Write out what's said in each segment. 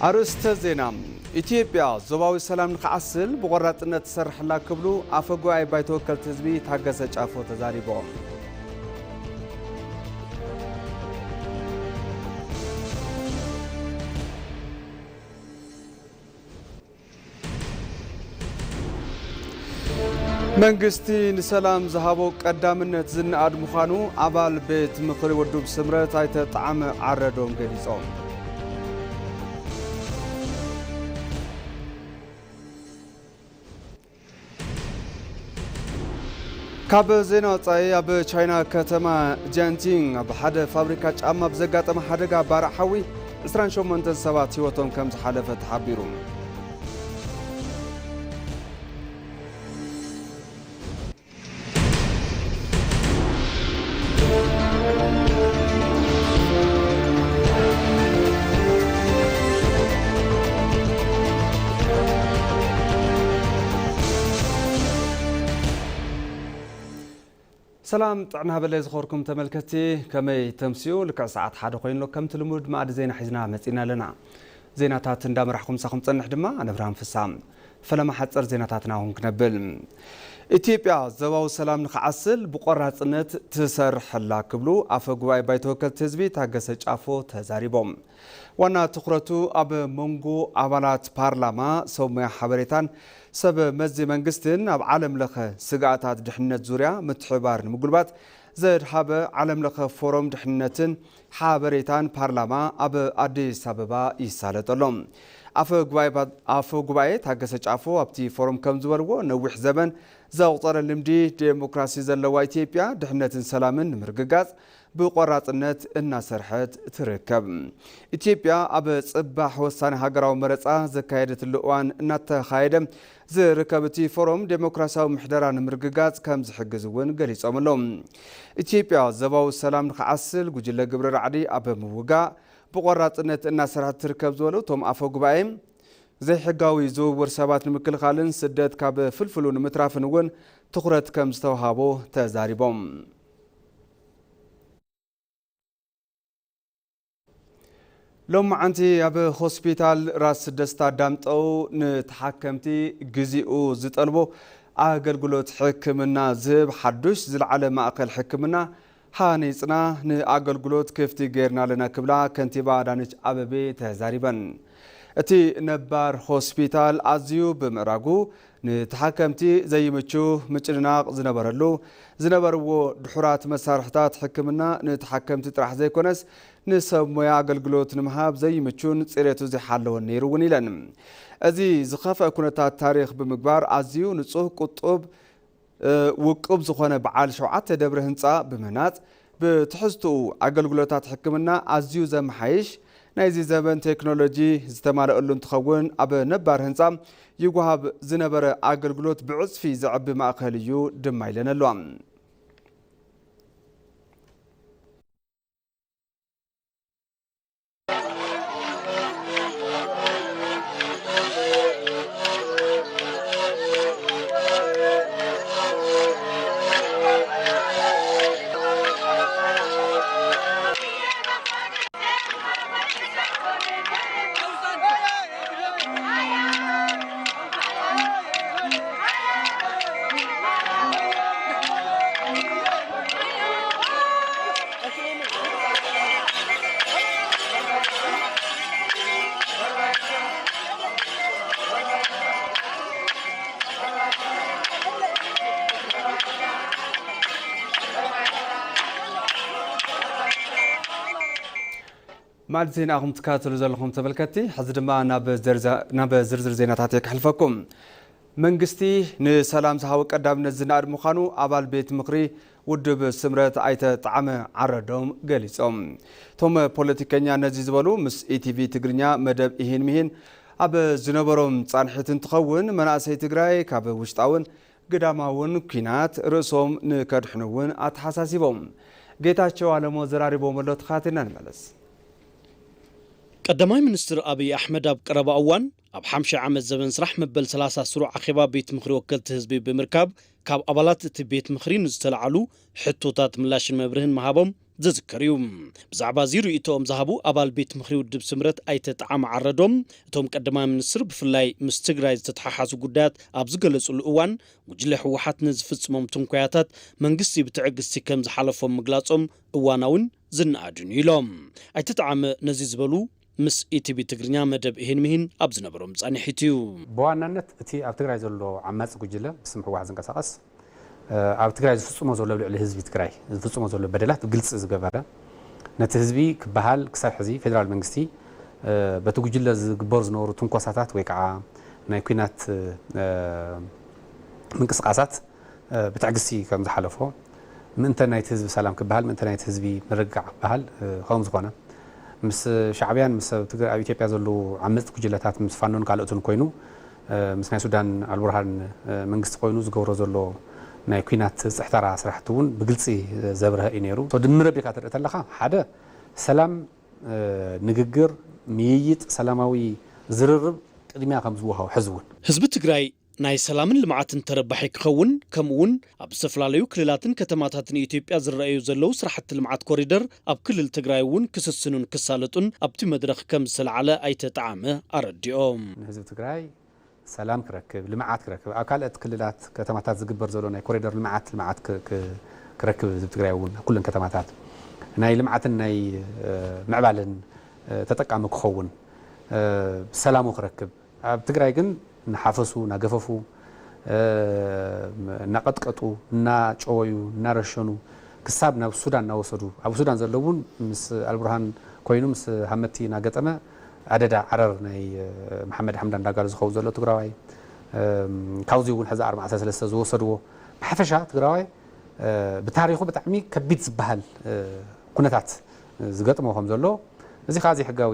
ኣርእስተ ዜና። ኢትዮጵያ ዞባዊ ሰላም ንክዓስል ብቆራጽነት ትሰርሕ ኣላ ክብሉ ኣፈ ጉባኤ ባይቶ ወከልቲ ህዝቢ ታገሰ ጫፎ ተዛሪቦም። መንግስቲ ንሰላም ዝሃቦ ቀዳምነት ዝነኣድ ምዃኑ ኣባል ቤት ምኽሪ ውድብ ስምረት ኣይተ ጣዕመ ዓረዶም ገሊጾም። ካብ ዜና ወጻኢ፣ ኣብ ቻይና ከተማ ጂያንቲንግ ኣብ ሓደ ፋብሪካ ጫማ ብዘጋጠመ ሓደጋ ባርዕ ሓዊ ዕስራን ሸሞንተን ሰባት ህይወቶም ከም ዝሓለፈ ተሓቢሩ። ሰላም ጥዕና ሃበለይ ዝኸበርኩም ተመልከትቲ፣ ከመይ ተምስዩ? ልክዕ ሰዓት ሓደ ኮይኑ ከምቲ ልሙድ መኣዲ ዜና ሒዝና መጺና ኣለና። ዜናታት እንዳመራሕኩም ምሳኹም ጸንሕ ድማ ኣነ ብርሃን ፍሳ። ፈለማ ሓጸር ዜናታትና እውን ክነብል። ኢትዮጵያ ዞባዊ ሰላም ንክዓስል ብቆራጽነት ትሰርሕ ኣላ ክብሉ ኣፈ ጉባኤ ባይቶ ወከልቲ ህዝቢ ታገሰ ጫፎ ተዛሪቦም። ዋና ትኹረቱ ኣብ መንጎ ኣባላት ፓርላማ፣ ሰብ ሞያ ሓበሬታን ሰብ መዚ መንግስትን ኣብ ዓለም ለኸ ስግኣታት ድሕነት ዙርያ ምትሕብባር ንምጉልባት ዘድሃበ ዓለም ለኸ ፎረም ድሕነትን ሓበሬታን ፓርላማ ኣብ ኣዲስ ኣበባ ይሳለጥ ኣሎ። ኣፈ ጉባኤ ባ-፣ ኣፈ ጉባኤ ታገሰ ጫፎ ኣብቲ ፎረም ከም ዝበልዎ፣ ነዊሕ ዘበን ዘቑጸረ ልምዲ ዴሞክራሲ ዘለዋ ኢትዮጵያ ድሕነትን ሰላምን ንምርግጋጽ ብቆራጽነት እናሰርሐት ትርከብ። ኢትዮጵያ ኣብ ጽባሕ ወሳኒ ሃገራዊ መረጻ ዘካየደትሉ እዋን እናተኻየደ ዝርከብ እቲ ፎረም ዴሞክራሲያዊ ምሕደራ ንምርግጋጽ ከም ዝሕግዝ እውን ገሊጾም ኣለዉ። ኢትዮጵያ ዞባዊ ሰላም ንክዓስል ጉጅለ ግብረ ራዕዲ ኣብ ምውጋእ ብቆራጽነት እናሰርሐት ትርከብ ዝበሉ እቶም ኣፈ ጉባኤ፣ ዘይሕጋዊ ዝውውር ሰባት ንምክልኻልን ስደት ካብ ፍልፍሉ ንምትራፍን እውን ትኹረት ከም ዝተውሃቦ ተዛሪቦም። ሎማዓንቲ ኣብ ሆስፒታል ራስ ደስታ ዳምጠው ንተሓከምቲ ግዚኡ ዝጠልቦ ኣገልግሎት ሕክምና ዝህብ ሓዱሽ ዝለዓለ ማእከል ሕክምና ሃኒጽና፣ ንኣገልግሎት ክፍቲ ገይርና ኣለና ክብላ ከንቲባ ኣዳነች ኣበቤ ተዛሪበን። እቲ ነባር ሆስፒታል ኣዝዩ ብምእራጉ ንተሓከምቲ ዘይምቹ ምጭንናቕ ዝነበረሉ፣ ዝነበርዎ ድሑራት መሳርሕታት ሕክምና ንተሓከምቲ ጥራሕ ዘይኮነስ ንሰብ ሞያ ኣገልግሎት ንምሃብ ዘይምቹን ጽሬቱ ዘይሓለወን ነይሩ እውን ኢለን። እዚ ዝኸፍአ ኩነታት ታሪኽ ብምግባር ኣዝዩ ንጹህ፣ ቁጡብ፣ እ፣ ውቁብ ዝኾነ በዓል ሸውዓተ ደብሪ ህንጻ ብምህናጽ ብትሕዝትኡ ኣገልግሎታት ሕክምና ኣዝዩ ዘመሓይሽ ናይዚ ዘበን ቴክኖሎጂ ዝተማልአሉ እንትኸውን፣ ኣብ ነባር ህንጻ ይወሃብ ዝነበረ ኣገልግሎት ብዕጽፊ ዘዕቢ ማእከል እዩ ድማ ኢለን ኣለዋ። ማዕድ ዜና ኢኹም ትከታተሉ ዘለኹም ተመልከትቲ። ሕዚ ድማ ናብ ዘርዛ-፣ ናብ ዝርዝር ዜናታት እየ ክሕልፈኩም። መንግስቲ ንሰላም ዝሃቦ ቀዳምነት ዝነኣድ ምዃኑ ኣባል ቤት ምኽሪ ውድብ ስምረት ኣይተ ጣዕመ ዓረዶም ገሊጾም። እቶም ፖለቲከኛ ነዚ ዝበሉ ምስ ኢቲቪ ትግርኛ መደብ ኢሂን ሚሂን ኣብ ዝነበሮም ጻንሒት እንትኸውን፣ መናእሰይ ትግራይ ካብ ውሽጣውን ግዳማውን ኲናት ርእሶም ንከድሕኑ እውን ኣተሓሳሲቦም። ጌታቸው ኣለሞ ዘራሪቦም ኣሎ፣ ተኸታቲልና ንመለስ። ቀዳማይ ሚኒስትር ኣብይ ኣሕመድ ኣብ ቀረባ እዋን ኣብ ሓምሻይ ዓመት ዘበን ስራሕ መበል ሰላሳ ስሩዕ ኣኼባ ቤት ምኽሪ ወከልቲ ህዝቢ ብምርካብ፣ ካብ ኣባላት እቲ ቤት ምኽሪ ንዝተለዓሉ ሕቶታት ምላሽን መብርህን ምሃቦም ዝዝከር እዩ። ብዛዕባ እዚ ርእይቶኦም ዝሃቡ ኣባል ቤት ምኽሪ ውድብ ስምረት ኣይተ ጣዕመ ዓረዶም፣ እቶም ቀዳማይ ሚኒስትር ብፍላይ ምስ ትግራይ ዝተተሓሓዙ ጉዳያት ኣብ ዝገለጹሉ እዋን፣ ጉጅለ ህወሓት ንዝፍጽሞም ትንኮያታት መንግስቲ ብትዕግስቲ ከም ዝሓለፎም ምግላጾም እዋናውን ዝነኣድን እዩ ኢሎም። ኣይተ ጣዕመ ነዚ ዝበሉ ምስ ኢቲቪ ትግርኛ መደብ እሂን ምሂን ኣብ ዝነበሮም ጻንሒት እዩ። ብዋናነት እቲ ኣብ ትግራይ ዘሎ ዓማጺ ጉጅለ ብስም ህወሓት ዝንቀሳቐስ ኣብ ትግራይ ዝፍጽሞ ዘሎ ልዕሊ ህዝቢ ትግራይ ዝፍጽሞ ዘሎ በደላት ግልፂ ዝገበረ፣ ነቲ ህዝቢ ክበሃል ክሳብ ሕዚ ፌደራል መንግስቲ በቲ ጉጅለ ዝግበሩ ዝነበሩ ትንኮሳታት ወይ ከዓ ናይ ኲናት ምንቅስቃሳት ብትዕግስቲ ከም ዝሓለፎ፣ ምእንተ ናይቲ ህዝቢ ሰላም ክበሃል፣ ምእንተ ናይቲ ህዝቢ ምርግጋዕ ክበሃል ከም ዝኾነ፣ ምስ ሻዕብያን ምስ ኣብ ኢትዮጵያ ዘለዉ ዓመፅቲ ጉጅለታት ምስ ፋኖን ካልኦትን ኮይኑ ምስ ናይ ሱዳን ኣልቡርሃን መንግስቲ ኮይኑ ዝገብሮ ዘሎ ናይ ኲናት ፅሕተራ ስራሕቲ እውን ብግልፂ ዘብርሀ እዩ ነይሩ። ድምር ኣቢልካ ትርኢ ተለኻ ሓደ ሰላም፣ ንግግር፣ ምይይጥ፣ ሰላማዊ ዝርርብ ቅድሚያ ከም ዝወሃቦ ሕዚ እውን ህዝቢ ትግራይ ናይ ሰላምን ልምዓትን ተረባሒ ክኸውን፣ ከምኡ እውን ኣብ ዝተፈላለዩ ክልላትን ከተማታትን ኢትዮጵያ ዝረኣዩ ዘለዉ ስራሕቲ ልምዓት ኮሪደር ኣብ ክልል ትግራይ እውን ክስስኑን ክሳለጡን ኣብቲ መድረኽ ከም ዝተለዓለ ኣይተ ጣዕመ ኣረዲኦም። ንህዝቢ ትግራይ ሰላም ክረክብ፣ ልምዓት ክረክብ፣ ኣብ ካልኦት ክልላት ከተማታት ዝግበር ዘሎ ናይ ኮሪደር ልምዓት፣ ልምዓት ክረክብ ህዝቢ ትግራይ እውን ኣብ ኩለን ከተማታት ናይ ልምዓትን ናይ ምዕባለን ተጠቃሚ ክኸውን፣ ሰላሙ ክረክብ፣ ኣብ ትግራይ ግን እናሓፈሱ እናገፈፉ እናቐጥቀጡ እናጨወዩ እናረሸኑ ክሳብ ናብ ሱዳን እናወሰዱ፣ ኣብ ሱዳን ዘሎ እውን ምስ ኣልቡርሃን ኮይኑ ምስ ሃመቲ እናገጠመ ኣደዳ ዓረር ናይ መሓመድ ሓምዳን ዳጋሎ ዝኸውን ዘሎ ትግራዋይ፣ ካብዚ እውን ሕዚ ኣርባዕተ ሰለስተ ዝወሰድዎ ብሓፈሻ ትግራዋይ ብታሪኹ ብጣዕሚ ከቢድ ዝበሃል ኩነታት ዝገጥሞ ከም ዘሎ፣ እዚ ከዓ ዘይሕጋዊ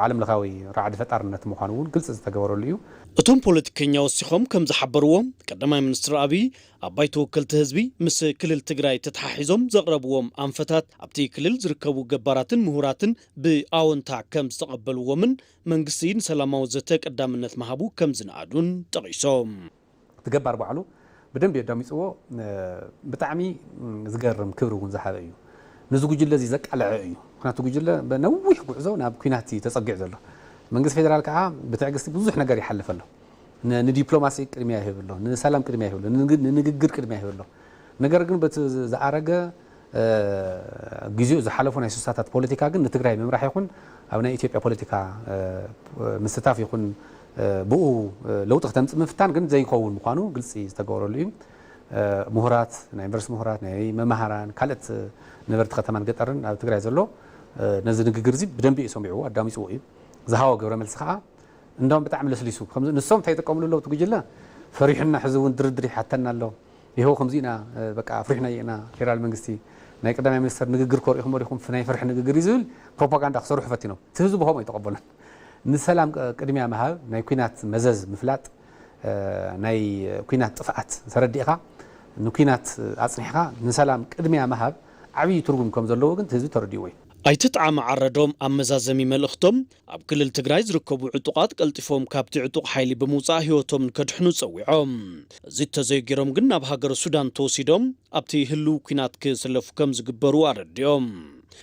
ዓለም ለኻዊ ራዕዲ ፈጣርነት ምዃኑ እውን ግልፂ ዝተገበረሉ እዩ። እቶም ፖለቲከኛ ወሲኾም ከም ዝሓበርዎ፣ ቀዳማይ ሚኒስትር ኣብይ ኣብ ባይቶ ወከልቲ ህዝቢ ምስ ክልል ትግራይ ተተሓሒዞም ዘቕረብዎም ኣንፈታት ኣብቲ ክልል ዝርከቡ ገባራትን ምሁራትን ብኣወንታ ከም ዝተቐበልዎምን መንግስቲ ንሰላማዊ ዘተ ቀዳምነት ምሃቡ ከም ዝነኣዱን ጠቒሶም። እቲ ገባር ባዕሉ ብደንብ ኣዳሚፅዎ። ብጣዕሚ ዝገርም ክብሪ እውን ዝሃበ እዩ። ነዚ ጉጅለ እዚ ዘቃለዐ እዩ። ምክንያቱ ጉጅለ ነዊሕ ጉዕዞ ናብ ኲናት እዩ ተፀጊዑ ዘሎ። መንግስቲ ፌደራል ከዓ ብትዕግስቲ ብዙሕ ነገር ይሓልፍ ኣሎ። ንዲፕሎማሲ ቅድሚያ ይህብ ኣሎ፣ ንሰላም ቅድሚያ ይህብ ኣሎ፣ ንንግግር ቅድሚያ ይህብ ኣሎ። ነገር ግን በቲ ዝኣረገ ግዜኡ ዝሓለፉ ናይ ስሳታት ፖለቲካ ግን ንትግራይ ምምራሕ ይኹን ኣብ ናይ ኢትዮጵያ ፖለቲካ ምስታፍ ይኹን ብኡ ለውጢ ክተምፅእ ምፍታን ግን ዘይከውን ምዃኑ ግልፂ ዝተገበረሉ እዩ። ምሁራት፣ ናይ ዩኒቨርሲቲ ምሁራት፣ ናይ መማህራን፣ ካልኦት ነበርቲ ከተማን ገጠርን ኣብ ትግራይ ዘሎ ነዚ ንግግር እዚ ብደንቢ እዩ ሰሚዕዎ፣ ኣዳሚፅዎ እዩ። ዝሃቦ ግብረ መልሲ ከዓ እንዳውም ብጣዕሚ ለስሊሱ። ንሶም እንታይ ይጥቀምሉ ኣለዉ? እቲ ጉጅለ ፈሪሑና፣ ሕዚ እውን ድርድር ይሓተና ኣሎ። ይኸው ከምዚ ኢና፣ በቃ ኣፍሪሕናዮ ኢና፣ ፌደራል መንግስቲ ናይ ቀዳማይ ሚኒስተር ንግግር ከርእኹም ወሪኹም ናይ ፍርሒ ንግግር እዩ ዝብል ፕሮፓጋንዳ ክሰርሑ ፈቲኖም። እቲ ህዝቢ ብኸምኡ ኣይተቐበሉን። ንሰላም ቅድሚያ ምሃብ፣ ናይ ኲናት መዘዝ ምፍላጥ፣ ናይ ኲናት ጥፍኣት ተረዲእኻ ንኲናት ኣፅኒሕኻ ንሰላም ቅድሚያ ምሃብ ዓብዪ ትርጉም ከም ዘለዎ ግን እቲ ህዝቢ ተረዲእዎ እዩ። ኣይተ ጣዕመ ዓረዶም ኣብ መዛዘሚ መልእኽቶም፣ ኣብ ክልል ትግራይ ዝርከቡ ዕጡቓት ቀልጢፎም ካብቲ ዕጡቕ ሓይሊ ብምውፃእ ህይወቶም ንከድሕኑ ፀዊዖም። እዚ እንተዘይገይሮም ግን ናብ ሃገረ ሱዳን ተወሲዶም ኣብቲ ህልው ኲናት ክስለፉ ከም ዝግበሩ ኣረዲኦም።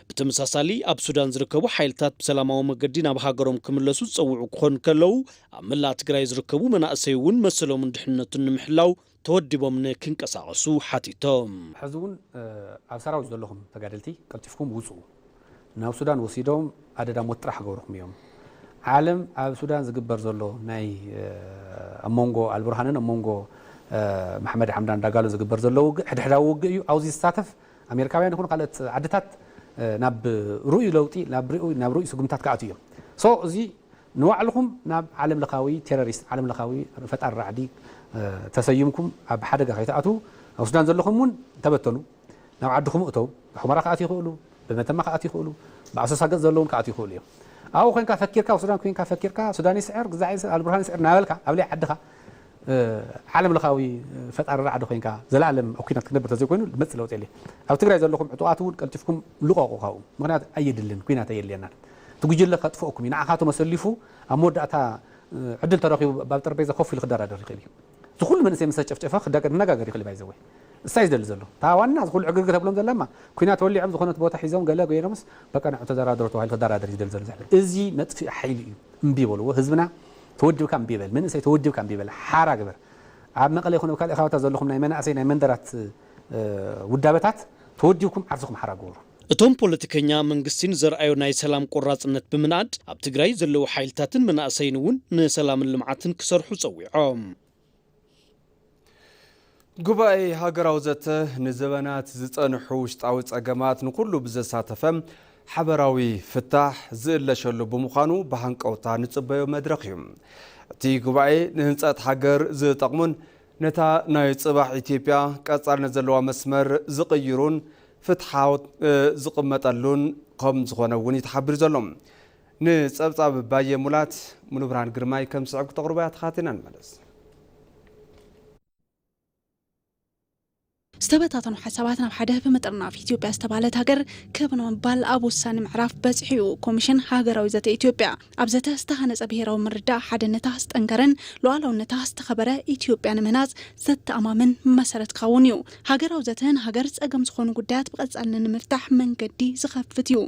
ብተመሳሳሊ ኣብ ሱዳን ዝርከቡ ሓይልታት ብሰላማዊ መገዲ ናብ ሃገሮም ክምለሱ ዝፀውዑ ክኾኑ ከለዉ፣ ኣብ መላእ ትግራይ ዝርከቡ መናእሰይ እውን መሰሎምን ድሕንነቱን ንምሕላው ተወዲቦም ንክንቀሳቐሱ ሓቲቶም። ሕዚ እውን ኣብ ሰራዊት ዘለኹም ተጋደልቲ ቀልጢፍኩም ውፅኡ። ናብ ሱዳን ወሲዶም ኣደዳ ሞት ጥራሕ ክገብርኹም እዮም። ዓለም ኣብ ሱዳን ዝግበር ዘሎ ናይ ኣብ መንጎ ኣልቡርሃንን ኣብ መንጎ መሓመድ ሓምዳን ዳጋሎ ዝግበር ዘሎ ውግእ ሕድሕዳዊ ውግእ እዩ። ኣብዚ ዝሳተፍ ኣሜሪካውያን ይኹኑ ካልኦት ዓድታት ናብ ርኡይ ለውጢ ናብ ርኡይ ስጉምታት ክኣትዉ እዮም። ሶ እዚ ንባዕልኹም ናብ ዓለም ለኻዊ ቴሮሪስት፣ ዓለም ለኻዊ ፈጣሪ ራዕዲ ተሰይምኩም ኣብ ሓደጋ ከይትኣትዉ፣ ኣብ ሱዳን ዘለኹም እውን ተበተኑ፣ ናብ ዓድኹም እተው። ብሑመራ ክኣትዉ ይኽእሉ፣ ብመተማ ክኣትዉ ይኽእሉ፣ ብኣሶሳ ገፅ ዘለውን ክኣትዉ ይኽእሉ እዮም። ኣብኡ ኮይንካ ፈኪርካ፣ ኣብ ሱዳን ኮይንካ ፈኪርካ ሱዳን ይስዕር፣ ግዛዕ ይስዕር፣ ኣልቡርሃን ይስዕር እናበልካ ኣብ ልዕሊ ዓድኻ ዓለም ለኻዊ ፈጣሪ ራዕዲ ኮይንካ ዘላለም ኣብ ኲናት ክትነብር ተዘይኮይኑ ዝመፅእ ለውጢ የለ። ኣብ ትግራይ ዘለኹም ዕጡቓት እውን ቀልጢፍኩም ልቐቑ ካብኡ። ምክንያቱ ኣየድልን፣ ኲናት ኣየድልየናን። እቲ ጉጅለ ከጥፍኦኩም እዩ። ንዓኻቶም ኣሰሊፉ ኣብ መወዳእታ ዕድል ተረኺቡ ኣብ ጠረጴዛ ኮፍ ኢሉ ክደራደር ይኽእል እዩ። እቲ ኩሉ መንእሰይ ምስ ተጨፍጨፈ ክዳቀ-፣ ክነጋገር ይኽእል ባይ ዘወይ። እሳይ ዝደሊ ዘሎ። እታ ዋና እዚ ኩሉ ዕግርግር ተብሎም ዘላማ፣ ኲናት ወሊዖም ዝኾነት ቦታ ሒዞም ገለ ገይሮምስ፣ በቃ ንዑ ተደራደሩ ተባሂሉ ክደራደር እዩ ዝደሊ ዘሎ። እዚ መጥፍኢ ሓይሊ እዩ። እምቢ በልዎ። ህዝብና ተወዲብካ እምቢ በል። መንእሰይ ተወዲብካ እምቢ በል። ሓራ ግበር። ኣብ መቐለ ይኹን ኣብ ካልእ ከባቢታት ዘለኹም ናይ መናእሰይ ናይ መንደራት፣ እ፣ ውዳበታት ተወዲብኩም ዓርስኹም ሓራ ግበሩ። እቶም ፖለቲከኛ መንግስቲ ንዘርኣዮ ናይ ሰላም ቆራጽነት ብምንኣድ ኣብ ትግራይ ዘለዉ ሓይልታትን መናእሰይን እውን ንሰላምን ልምዓትን ክሰርሑ ጸዊዖም። ጉባኤ ሃገራዊ ዘተ ንዘበናት ዝጸንሑ ውሽጣዊ ጸገማት ንኹሉ ብዘሳተፈ ሓበራዊ ፍታሕ ዝእለሸሉ ብምዃኑ ብሃንቀውታ ንጽበዮ መድረኽ እዩ። እቲ ጉባኤ ንህንጸት ሃገር ዝጠቕሙን ነታ ናይ ጽባሕ ኢትዮጵያ ቀጻልነት ዘለዋ መስመር ዝቕይሩን ፍትሓት ዝቕመጠሉን ከም ዝኾነ እውን እዩ ተሓቢሩ ዘሎ። ንጸብጻብ ባየ ሙላት ሙሉ ብርሃን ግርማይ ከም ስዕብ ክተቕርቦ እያ ተኻቲና ንመለስ። ዝተበታተኑ ሓሳባት ናብ ሓደ ብምጥርናፍ ኢትዮጵያ ዝተባህለት ሃገር ክብ ንምባል ኣብ ወሳኒ ምዕራፍ በፂሑ እዩ። ኮሚሽን ሃገራዊ ዘተ ኢትዮጵያ ኣብ ዘተ ዝተሃነፀ ብሄራዊ ምርዳእ ሓድነታ ዝጠንከረን ሉዓላውነታ ዝተኸበረ ኢትዮጵያ ንምህናፅ ዘተኣማምን መሰረት ክኸውን እዩ። ሃገራዊ ዘተ ንሃገር ፀገም ዝኾኑ ጉዳያት ብቐፃልነት ንምፍታሕ መንገዲ ዝኸፍት እዩ።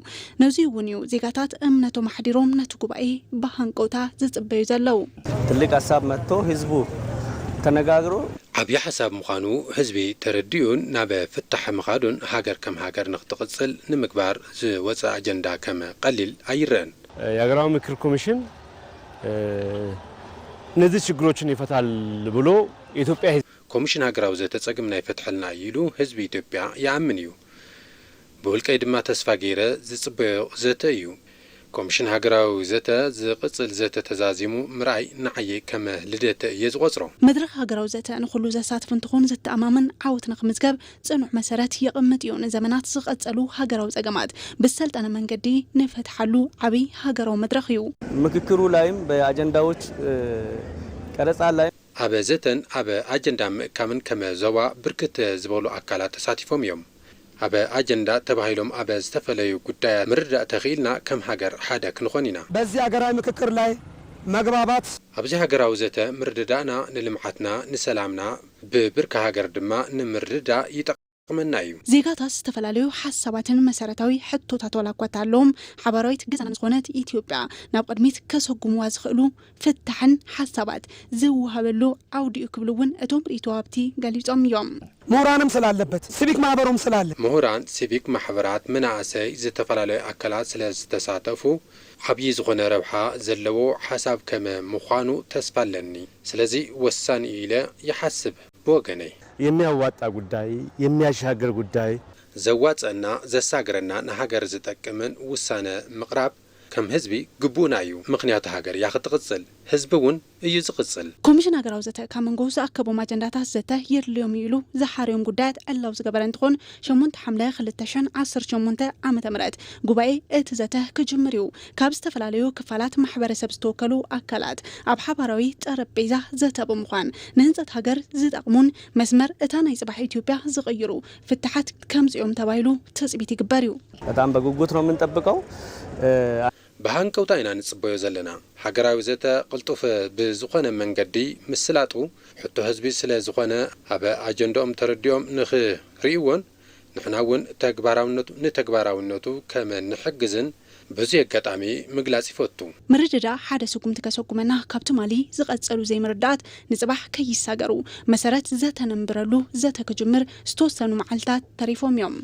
ነዚ እውን እዩ ዜጋታት እምነቶም ኣሕዲሮም ነቲ ጉባኤ ብሃንቀውታ ዝፅበዩ ዘለዉ። ትልቅ ሀሳብ መጥቶ ህዝቡ ተነጋግሮ ዓብዪ ሓሳብ ምዃኑ ህዝቢ ተረዲኡን ናብ ፍታሕ ምኻዱን ሃገር ከም ሃገር ንክትቕፅል ንምግባር ዝወፀ ኣጀንዳ ከም ቀሊል ኣይረአን። የሀገራዊ ምክክር ኮሚሽን እነዚህ ችግሮችን ይፈታል ብሎ የኢትዮጵያ ህዝብ ኮሚሽን ሃገራዊ ዘተ ፀገምና ይፈትሐልና እዩ ኢሉ ህዝቢ ኢትዮጵያ ይኣምን እዩ። ብውልቀይ ድማ ተስፋ ገይረ ዝፅበዮ ዘተ እዩ። ኮሚሽን ሃገራዊ ዘተ ዝቕፅል ዘተ ተዛዚሙ ምርኣይ ንዓየ ከም ልደተ እየ ዝቖፅሮ። መድረኽ ሃገራዊ ዘተ ንኹሉ ዘሳትፍ እንትኾን ዘተኣማምን ዓወት ንክምዝገብ ፅኑዕ መሰረት የቕምጥ እዩ። ንዘመናት ዝቐፀሉ ሃገራዊ ፀገማት ብዝሰልጠነ መንገዲ ንፈትሓሉ ዓብይ ሃገራዊ መድረኽ እዩ። ምክክሩ ላይም በአጀንዳዎች ቀረጻ ላይ ኣብ ዘተን ኣብ ኣጀንዳ ምእካምን ከም ዞባ ብርክት ዝበሉ ኣካላት ተሳቲፎም እዮም። ኣብ ኣጀንዳ ተባሂሎም ኣብ ዝተፈለዩ ጉዳያት ምርድዳእ ተኽኢልና ከም ሃገር ሓደ ክንኾን ኢና። በዚህ ሀገራዊ ምክክር ላይ መግባባት ኣብዚ ሃገራዊ ዘተ ምርድዳእና ንልምዓትና ንሰላምና ብብርኪ ሃገር ድማ ንምርድዳእ ይጠቕመና እዩ። ዜጋታት ዝተፈላለዩ ሓሳባትን መሰረታዊ ሕቶታት ዋላ እኳ እንተሃለዎም ሓባራዊት ገዛና ዝኾነት ኢትዮጵያ ናብ ቅድሚት ከሰጉምዋ ዝኽእሉ ፍታሕን ሓሳባት ዝወሃበሉ ዓውዲ እዩ ክብሉ እውን እቶም ርእይቶ ሃብቲ ገሊጾም እዮም። ምሁራንም ስላለበት ሲቪክ ማህበሩም ስላለ ምሁራን፣ ሲቪክ ማሕበራት፣ መናእሰይ፣ ዝተፈላለዩ ኣካላት ስለ ዝተሳተፉ ዓብዪ ዝኾነ ረብሓ ዘለዎ ሓሳብ ከም ምዃኑ ተስፋ ኣለኒ። ስለዚ ወሳኒ እዩ ኢለ ይሓስብ ብወገነይ። የሚያዋጣ ጉዳይ፣ የሚያሻግር ጉዳይ። ዘዋፀና ዘሳግረና ንሃገር ዝጠቅምን ውሳነ ምቕራብ ከም ህዝቢ ግቡእና እዩ። ምኽንያቱ ሃገር እያ ክትቕፅል፣ ህዝቢ እውን እዩ ዝቕፅል። ኮሚሽን ሃገራዊ ዘተ ካብ መንጎ ዝኣከቦም ኣጀንዳታት ዘተ የድልዮም እዩ ኢሉ ዝሓርዮም ጉዳያት ዕላው ዝገበረ እንትኾን ሸሞንተ ሓምለ ክልተ ሽሕን ዓሰርተ ሸሞንተ ዓመተ ምህረት ጉባኤ እቲ ዘተ ክጅምር እዩ። ካብ ዝተፈላለዩ ክፋላት ማሕበረሰብ ዝተወከሉ ኣካላት ኣብ ሓባራዊ ጠረጴዛ ዘተ ብምዃን ንህንፀት ሃገር ዝጠቕሙን መስመር እታ ናይ ፅባሕ ኢትዮጵያ ዝቕይሩ ፍትሓት ከምፅኦም ተባሂሉ ትፅቢት ይግበር እዩ። በጣም በጉጉት ነው የምንጠብቀው። ብሃንቀውታ ኢና ንጽበዮ ዘለና። ሃገራዊ ዘተ ቅልጡፍ ብዝኾነ መንገዲ ምስላጡ ሕቶ ህዝቢ ስለ ዝኾነ ኣብ ኣጀንድኦም ተረዲኦም ንኽርእይዎን ንሕና እውን ተግባራውነቱ ንተግባራውነቱ ከም ንሕግዝን በዚ ኣጋጣሚ ምግላጽ ይፈቱ። ምርድዳእ ሓደ ስጉምቲ ከሰጉመና ካብ ትማሊ ዝቐጸሉ ዘይምርዳኣት ንጽባሕ ከይሳገሩ መሰረት ዘተ ነንብረሉ ዘተ ክጅምር ዝተወሰኑ መዓልታት ተሪፎም እዮም።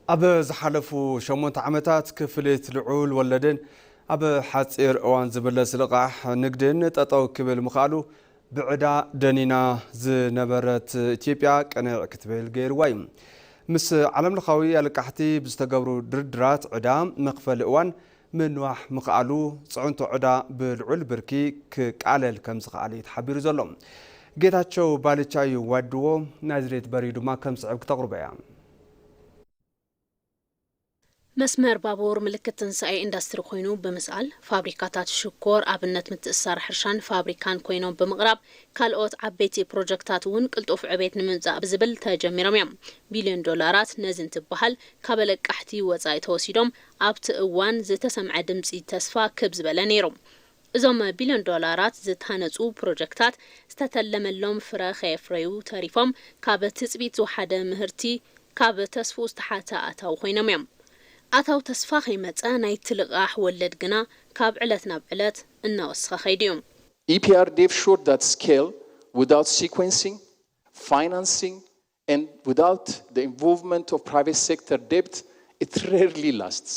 ኣብ ዝሓለፉ ሸሞንተ ዓመታት ክፍሊት ልዑል ወለድን ኣብ ሓፂር እዋን ዝምለስ ልቓሕ ንግድን ጠጠው ክብል ምኽኣሉ ብዕዳ ደኒና ዝነበረት ኢትዮጵያ ቅንዕ ክትብል ገይርዋ እዩ። ምስ ዓለምለኻዊ ኣልቃሕቲ ብዝተገብሩ ድርድራት ዕዳ መኽፈሊ እዋን ምንዋሕ ምኽኣሉ ፅዕንቶ ዕዳ ብልዑል ብርኪ ክቃለል ከም ዝኸኣለ እዩ ተሓቢሩ ዘሎ። ጌታቸው ባልቻ እዩ ዋድዎ፣ ናዝሬት በርሂ ድማ ከም ስዕብ ክተቕርቦ እያ። መስመር ባቡር ምልክት ትንሳኤ ኢንዱስትሪ ኮይኑ ብምስኣል፣ ፋብሪካታት ሽኮር ኣብነት ምትእስሳር ሕርሻን ፋብሪካን ኮይኖም ብምቕራብ፣ ካልኦት ዓበይቲ ፕሮጀክታት እውን ቅልጡፍ ዕቤት ንምምጻእ ብዝብል ተጀሚሮም እዮም። ቢልዮን ዶላራት ነዚ እንትበሃል፣ ካብ ኣለቃሕቲ ወጻኢ ተወሲዶም ኣብቲ እዋን ዝተሰምዐ ድምጺ ተስፋ ክብ ዝበለ ነይሩ። እዞም ቢልዮን ዶላራት ዝተሃነጹ ፕሮጀክታት ዝተተለመሎም ፍረ ከየፍረዩ ተሪፎም፣ ካብ ትጽቢት ዝወሓደ ምህርቲ፣ ካብ ተስፍኡ ዝተሓተ ኣታዊ ኮይኖም እዮም። ኣታዊ ተስፋ ከይመጸ ናይቲ ልቓሕ ወለድ ግና ካብ ዕለት ናብ ዕለት እናወሰኸ ከይዱ እዩ። E P R D F showed that scale without sequencing, financing, and without the involvement of private sector debt, it rarely lasts.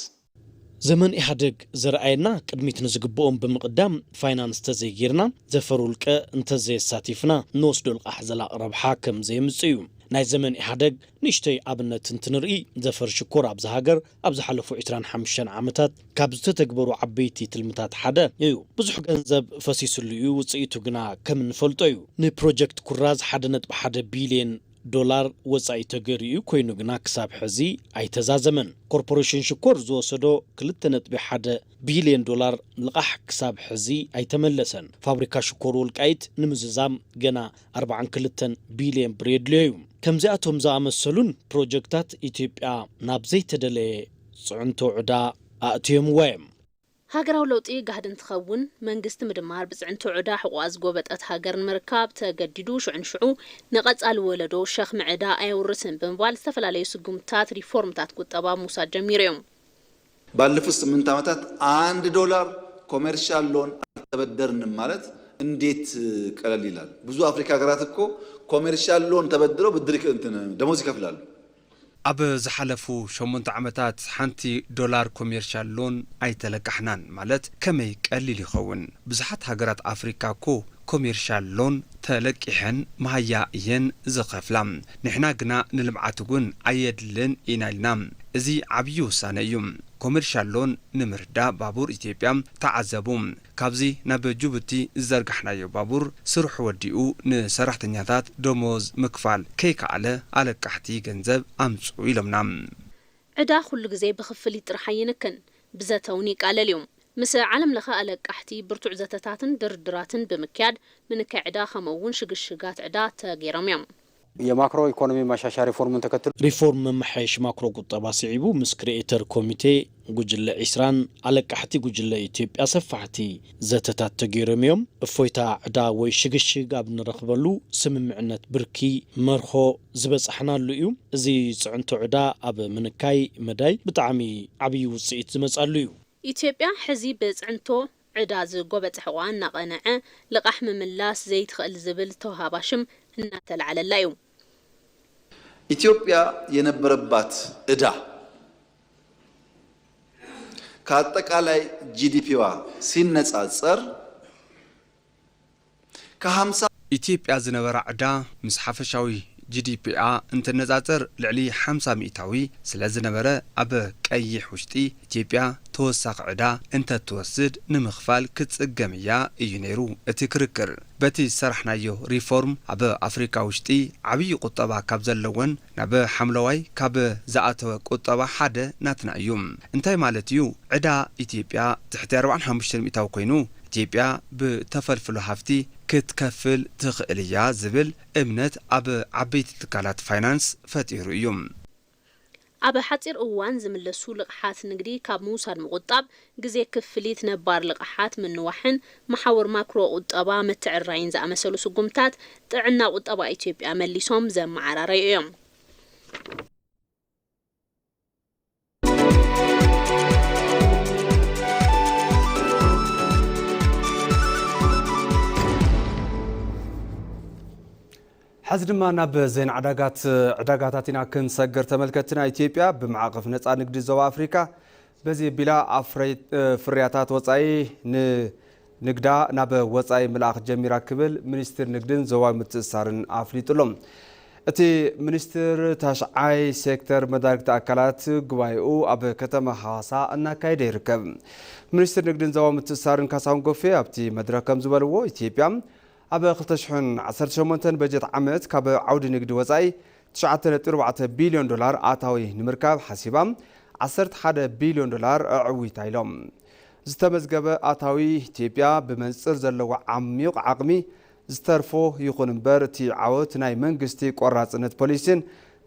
ዘመን ኢህኣደግ ዘርኣየና ቅድሚት ንዝግብኦም ብምቕዳም ፋይናንስ ተዘይጌርና ዘፈር ውልቀ እንተዘየሳቲፍና ንወስዶ ልቓሕ ዘላቕ ረብሓ ከም ዘየምጽእ እዩ። ናይ ዘመን ኢህኣደግ ንእሽተይ ኣብነት እንትንርኢ ዘፈር ሽኮር ኣብዚ ሃገር ኣብ ዝሓለፉ ዕስራን ሓሙሽተን ዓመታት ካብ ዝተተግበሩ ዓበይቲ ትልምታት ሓደ እዩ። ብዙሕ ገንዘብ ፈሲስሉ እዩ፣ ውፅኢቱ ግና ከም እንፈልጦ እዩ። ንፕሮጀክት ኩራዝ ሓደ ነጥቢ ሓደ ቢልየን ዶላር ወጻኢ ተገይሩ እዩ፣ ኮይኑ ግና ክሳብ ሕዚ ኣይተዛዘመን። ኮርፖሬሽን ሽኮር ዝወሰዶ ክልተ ነጥቢ ሓደ ቢልየን ዶላር ልቓሕ ክሳብ ሕዚ ኣይተመለሰን። ፋብሪካ ሽኮር ወልቃይት ንምዝዛም ገና ኣርባዓን ክልተን ቢልየን ብር የድልዮ እዩ። ከምዚኣቶም ዝኣመሰሉን ፕሮጀክታት ኢትዮጵያ ናብ ዘይተደለየ ጽዕንቶ ዕዳ ኣእትዮምዋ እዮም። ሃገራዊ ለውጢ ጋህዲ እንትኸውን፣ መንግስቲ ምድማር ብፅዕንቶ ዕዳ ሕቑኣ ዝጎበጠት ሃገር ንምርካብ ተገዲዱ፣ ሽዑ ንሽዑ ንቐፃሊ ወለዶ ሸኽሚ ዕዳ ኣየውርስን ብምባል ዝተፈላለዩ ስጉምትታት ሪፎርምታት ቁጠባ ምውሳድ ጀሚሩ እዩ። ባለፉት ስምንት ዓመታት አንድ ዶላር ኮሜርሻል ሎን አልተበደርንም ማለት እንዴት ቀለል ይላል? ብዙ አፍሪካ ሀገራት እኮ ኮሜርሻል ሎን ተበድረው ብድር ይከ- እንትን ደሞዝ ይከፍላሉ። ኣብ ዝሓለፉ ሸሞንተ ዓመታት ሓንቲ ዶላር ኮሜርሻል ሎን ኣይተለቃሕናን ማለት ከመይ ቀሊል ይኸውን? ብዙሓት ሃገራት ኣፍሪካ እኮ ኮሜርሻል ሎን ተለቂሐን መሃያ እየን ዝኸፍላ። ንሕና ግና ንልምዓት እውን ኣየድልን ኢና ኢልና። እዚ ዓብዪ ውሳነ እዩ። ኮሜርሻል ሎን ንምርዳእ ባቡር ኢትዮጵያ ተዓዘቡ። ካብዚ ናብ ጅቡቲ ዝዘርጋሕናዮ ባቡር ስርሑ ወዲኡ ንሰራሕተኛታት ደሞዝ ምክፋል ከይከኣለ ኣለቃሕቲ ገንዘብ ኣምፅኡ ኢሎምና። ዕዳ ኩሉ ግዜ ብኽፍሊት ጥራሕ ኣይንክን፣ ብዘተ እውን ይቃለል እዩ። ምስ ዓለም ለኸ ኣለቃሕቲ ብርቱዕ ዘተታትን ድርድራትን ብምክያድ ምንካይ ዕዳ ከምኡ እውን ሽግሽጋት ዕዳ ተገይሮም እዮም። የማክሮ ኢኮኖሚ ማሻሻያ ሪፎርምን ተከትሎ ሪፎርም መመሓየሽ ማክሮ ቁጠባ ስዒቡ ምስ ክሪኤተር ኮሚቴ ጉጅለ ዒስራን ኣለቃሕቲ ጉጅለ ኢትዮጵያ ሰፋሕቲ ዘተታት ተገይሮም እዮም። እፎይታ ዕዳ ወይ ሽግሽግ ኣብ ንረኽበሉ ስምምዕነት ብርኪ መርሆ ዝበጻሕናሉ እዩ። እዚ ጽዕንቶ ዕዳ ኣብ ምንካይ መዳይ ብጣዕሚ ዓብዪ ውጽኢት ዝመጻሉ እዩ። ኢትዮጵያ ሕዚ ብጽዕንቶ ዕዳ ዝጎበጠ ሕቖኣ እናቐንዐ ልቓሕ ምምላስ ዘይትኽእል ዝብል ተውሃባ ሽም እናተላዕለላ እዩ። ኢትዮጵያ የነበረባት ዕዳ ከአጠቃላይ ጂ ዲ ፒዋ ሲነጻጸር ከሃምሳ ኢትዮጵያ ዝነበራ ዕዳ ምስ ሓፈሻዊ ጂ ዲ ፒኣ እንትነጻጸር ልዕሊ ሓምሳ ሚእታዊ ስለ ዝነበረ ኣብ ቀይሕ ውሽጢ ኢትዮጵያ ተወሳኺ ዕዳ እንተትወስድ ንምኽፋል ክትጽገም እያ እዩ ነይሩ እቲ ክርክር። በቲ ዝሰራሕናዮ ሪፎርም ኣብ ኣፍሪካ ውሽጢ ዓብዪ ቁጠባ ካብ ዘለወን ናብ ሓምለዋይ ካብ ዝኣተወ ቁጠባ ሓደ ናትና እዩ። እንታይ ማለት እዩ? ዕዳ ኢትዮጵያ ትሕቲ ኣርባዓን ሓሙሽተን ሚእታዊ ኮይኑ ኢትዮጵያ ብተፈልፍሎ ሃፍቲ ክትከፍል ትኽእል እያ ዝብል እምነት ኣብ ዓበይቲ ትካላት ፋይናንስ ፈጢሩ እዩ። ኣብ ሓፂር እዋን ዝምለሱ ልቕሓት ንግዲ ካብ ምውሳድ ምቑጣብ፣ ግዜ ክፍሊት ነባር ልቕሓት ምንዋሕን መሓውር ማክሮ ቁጠባ ምትዕርራይን ዝኣመሰሉ ስጉምታት ጥዕና ቁጠባ ኢትዮጵያ መሊሶም ዘመዓራረዩ እዮም። ሕዚ ድማ ናብ ዜና ዕዳጋት ዕዳጋታት ኢና ክንሰግር። ተመልከትና ኢትዮጵያ ብማዕቐፍ ነፃ ንግዲ ዞባ ኣፍሪካ በዚ ቢላ ኣፍረይ ፍርያታት ወፃኢ ንንግዳ ናብ ወፃኢ ምልኣኽ ጀሚራ ክብል ሚኒስትር ንግድን ዞባዊ ምትእስሳርን ኣፍሊጡ ኣሎ። እቲ ሚኒስትር ታሽዓይ ሴክተር መዳርግቲ ኣካላት ጉባኤኡ ኣብ ከተማ ሃዋሳ እናካየደ ይርከብ። ሚኒስትር ንግድን ዞባዊ ምትእስሳርን ካሳሁን ጎፌ ኣብቲ መድረክ ከም ዝበልዎ ኢትዮጵያ ኣብ ክልተ ሽሕን ዓሰርተ ሸሞንተን በጀት ዓመት ካብ ዓውዲ ንግዲ ወፃኢ ትሽዓተ ነጥቢ ኣርባዕተ ቢልዮን ዶላር ኣታዊ ንምርካብ ሓሲባ ዓሰርተ ሓደ ቢልዮን ዶላር ኣዕዊታ ኢሎም። ዝተመዝገበ ኣታዊ ኢትዮጵያ ብመንጽር ዘለዎ ዓሚቕ ዓቕሚ ዝተርፎ ይኹን እምበር፣ እቲ ዓወት ናይ መንግስቲ ቆራጽነት ፖሊሲን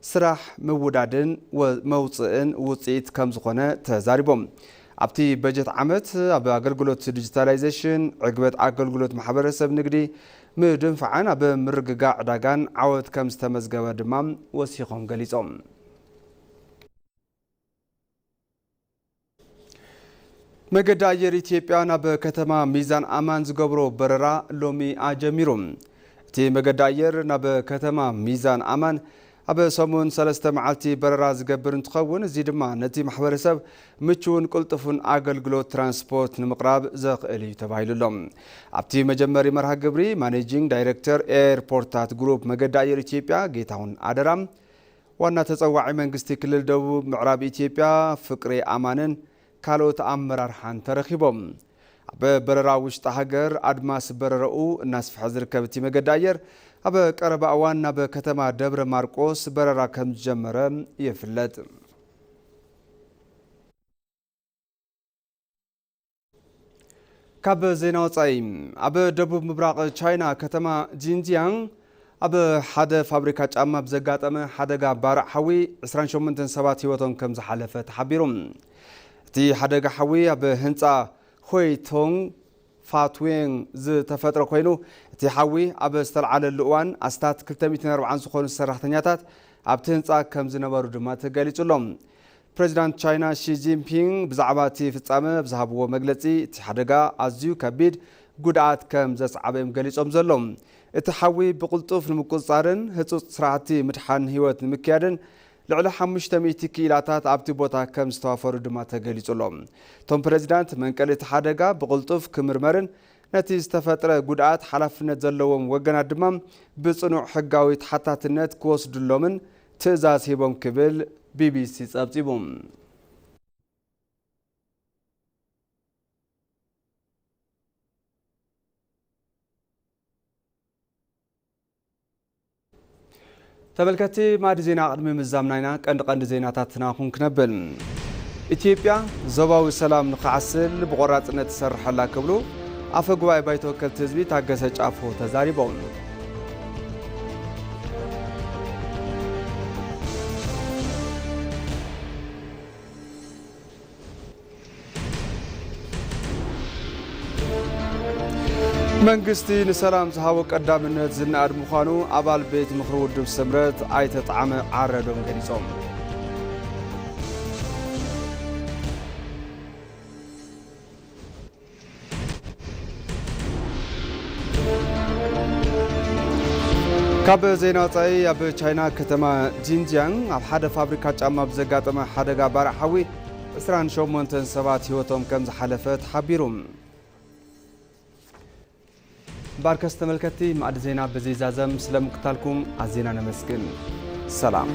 ስራሕ ምውዳድን ወ-፣ መውጽእን ውጽኢት ከም ዝኾነ ተዛሪቦም። ኣብቲ በጀት ዓመት ኣብ ኣገልግሎት ዲጂታላይዜሽን፣ ዕግበት ኣገልግሎት ማሕበረሰብ ንግዲ ምድንፋዕን ኣብ ምርግጋእ ዕዳጋን ዓወት ከም ዝተመዝገበ ድማ ወሲኾም ገሊጾም። መገዲ ኣየር ኢትዮጵያ ናብ ከተማ ሚዛን ኣማን ዝገብሮ በረራ ሎሚ ኣጀሚሩ። እቲ መገዲ ኣየር ናብ ከተማ ሚዛን ኣማን ኣብ ሰሙን ሰለስተ መዓልቲ በረራ ዝገብር እንትኸውን፣ እዚ ድማ ነቲ ማሕበረሰብ ምቹውን ቅልጡፍን ኣገልግሎት ትራንስፖርት ንምቕራብ ዘኽእል እዩ ተባሂሉ ኣሎ። ኣብቲ መጀመሪ መርሃ ግብሪ ማኔጂንግ ዳይሬክተር ኤርፖርታት ግሩፕ መገዲ ኣየር ኢትዮጵያ ጌታሁን ኣደራ፣ ዋና ተጸዋዒ መንግስቲ ክልል ደቡብ ምዕራብ ኢትዮጵያ ፍቅሬ ኣማንን ካልኦት ኣመራርሓን ተረኺቦም። ኣብ በረራ ውሽጢ ሃገር ኣድማስ በረራኡ እናስፍሐ ዝርከብ እቲ መገዲ ኣየር፣ ኣብ ቀረባ እዋን ናብ ከተማ ደብረ ማርቆስ በረራ ከም ዝጀመረ ይፍለጥ። ካብ ዜና ወጻኢ፣ ኣብ ደቡብ ምብራቕ ቻይና ከተማ ጂንጂያንግ ኣብ ሓደ ፋብሪካ ጫማ ብዘጋጠመ ሓደጋ ባርዕ ሓዊ ዕስራን ሸሞንተን ሰባት ህይወቶም ከም ዝሓለፈ ተሓቢሩ። እቲ ሓደጋ ሓዊ ኣብ ህንጻ ሆይቶንግ ፋትዌንግ ዝተፈጥረ ኮይኑ፣ እቲ ሓዊ ኣብ ዝተልዓለሉ እዋን ኣስታት ክልተ ሚእትን ኣርባዓን ዝኾኑ ሰራሕተኛታት ኣብቲ ህንጻ ከም ዝነበሩ ድማ ተገሊጹ ኣሎ። ፕሬዚዳንት ቻይና ሺ ጂንፒንግ ብዛዕባ እቲ ፍጻመ ኣብ ዝሃብዎ መግለጺ፣ እቲ ሓደጋ ኣዝዩ ከቢድ ጉድኣት ከም ዘስዓበ እዮም ገሊጾም ዘለዉ። እቲ ሓዊ ብቕልጡፍ ንምቁጽጻርን ህጹጽ ስራሕቲ ምድሓን ህይወት ንምክያድን ልዕሊ ሓሙሽተ ሚእቲ ክኢላታት ኣብቲ ቦታ ከም ዝተዋፈሩ ድማ ተገሊጹ ኣሎ። እቶም ፕሬዚዳንት መንቀሊ እቲ ሓደጋ ብቕልጡፍ ክምርመርን ነቲ ዝተፈጥረ ጉድኣት ሓላፍነት ዘለዎም ወገናት ድማ ብጽኑዕ ሕጋዊ ተሓታትነት ክወስዱሎምን ትእዛዝ ሂቦም ክብል ቢ ቢ ሲ ጸብጺቡ። ተመልከትቲ ማዕዲ ዜና፣ ቅድሚ ምዛምና ኢና ቀንዲ ቀንዲ ዜናታትና ኹን ክነብል። ኢትዮጵያ ዞባዊ ሰላም ንኽዓስል ብቆራጽነት ትሰርሕ ኣላ ክብሉ ኣፈ ጉባኤ ባይቶ ወከልቲ ህዝቢ ታገሰ ጫፎ ተዛሪቦም። መንግስቲ ንሰላም ዝሃቦ ቀዳምነት ዝነኣድ ምዃኑ ኣባል ቤት ምኽሪ ውድብ ስምረት ኣይተ ጣዕመ ዓረዶም ገሊጾም። ካብ ዜና ወጻኢ፣ ኣብ ቻይና ከተማ ጂንጂያንግ ኣብ ሓደ ፋብሪካ ጫማ ብዘጋጠመ ሓደጋ ባርዕ ሓዊ ዕስራን ሸሞንተን ሰባት ህይወቶም ከም ዝሓለፈ ተሓቢሩ። ባርከስ ተመልከትቲ፣ ማዕዲ ዜና በዚ ይዛዘም። ስለ ምክታልኩም ኣዜና ነመስግን። ሰላም።